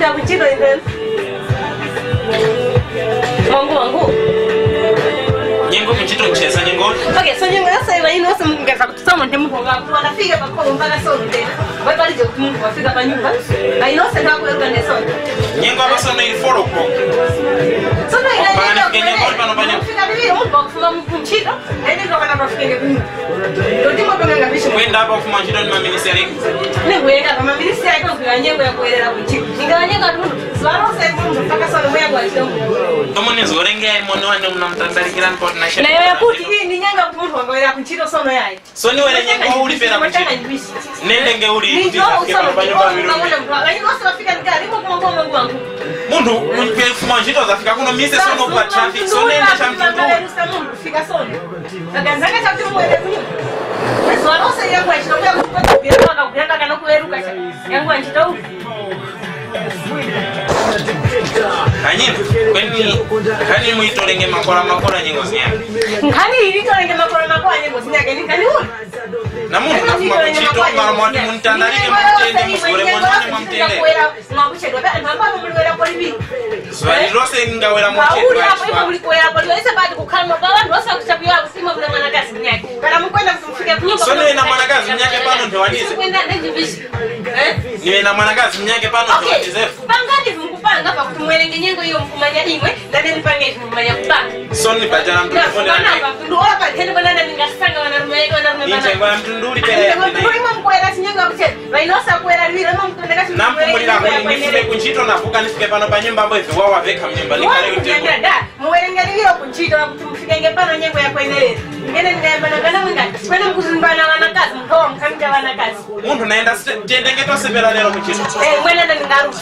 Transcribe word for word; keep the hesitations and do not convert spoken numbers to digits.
Cha kuchito ine. Mwangu wangu. Nyengo kuchito nchesa nyengo. Okay, so nyengo yose iba ino se mungeza kutsomo ndemu kwa watu wanafika pa kwa mpaka so ndena. Wewe pali je kumungu wafika pa nyumba. Na ino se ndako wewe ne so. Nyengo aba so no iliforo ko. So no ile. Pano nyengo fike nyengo pano pano. Fika bibi mu box ma mchito. Ende ndo kana pafikenge kuno. Ndoti mwa panganga bishi. Kwenda apa kufuma ntchito ndi maministeri. Ningwenda pa maministeri ko kuya nyengo ya kuwerera kuchiko. Ninga nyengo tuno. Swaro se mundu mpaka swaro mwe kwa chito. Tomo nizorenge ai mono wane muna mtandalikira npoti na shaka. Nayo yakuti iyi ni nyenga kuti munthu wangawera kuchito sono yayi. So ni were nyengo uli pera kuchito. Nende nge uli. Nijo usama. Munthu kufuma ntchito zafika kuno mise sono kwa traffic. So nende cha mtundu. Fika sono. Kakanzaka chakuti muwere kuno. Swalose yangu achinokuya kuchipata kuyamba kana kuweruka cha. Yangu achitau. Anyi, kweni, kani muitolenge makora makora nyengo zinyake. Nkani ili tolenge makora makora nyengo zinyake ni nkani uli. Na munthu kafuma kuchito mara mwati muntandalike mutende musore mwanone mwamutende. Mwakuchedwa pa mpamba mulwera kwa libi. Swali lose ngawera mutende. Uli apo ipo muli kuwera kwa libi. Ese pati kukhala pa wanthu wose kuchapira kusima mwana mwanakazi mnyake. Kana mukwenda kuti mufike kunyumba. So niwe na mwanakazi mnyake pano nthewanize. Kwenda ndendi bishi. Eh? Niwe na mwanakazi mnyake pano nthewanize. Pangani mukupanga pakuti muwerenge nyengo iyo mukumanya imwe, nane ndipange izi mumanya kupanga. So ni pajana mtu mfone. Pana pa mtundu ora pa nthende bwana nani ngasanga wana rume wana rume bana. Nitengo ya mtundu uli pera. Ndio mwa mkwera sinyenga kuche. Vainosa kwera lira mwa mtundu kasi. Nampumulira kuti ndifike kuntchito navuka ndifike pano pa nyumba mbo ivi wawa vekha mnyumba. Nikale kuti. Muwerengeri iyo kuntchito kuti mufikenge pano nyengo ya kwenerera. Ngene ndayambana kana mwinga kwene mkuzimbana vanakazi mukhawa mukhamita vanakazi. Munthu nayenda tiyendenge tose pera lero kuntchito. Eh, mwene ndingaruka.